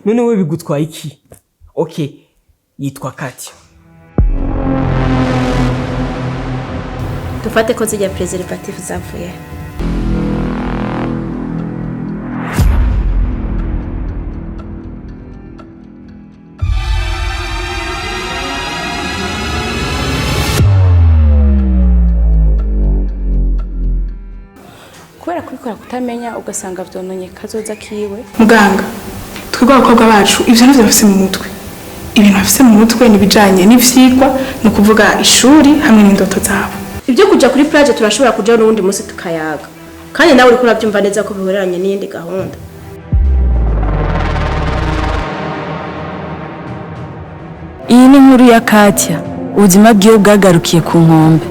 None we bigutwaye iki? Okay, yitwa Katia. Dufate ko zijya preservative zavuye. Kubera kubikora kutamenya, ugasanga vyononye kazoza kiwe. Muganga, twebwe abakobwa bacu ivyo nivyo bafise mu mutwe. Ibintu bafise mu mutwe ni ibijanye n'ivyigwa, ni ukuvuga ishuri hamwe n'indoto zabo. Ibyo kuja kuri plage turashobora kujaho n'uwundi munsi tukayaga. Kandi nawe uriko urabyumva neza ko bihoreranye n'iyindi gahunda. Iyi ni inkuru ya Katia, ubuzima bwiwe bwagarukiye ku nkombe.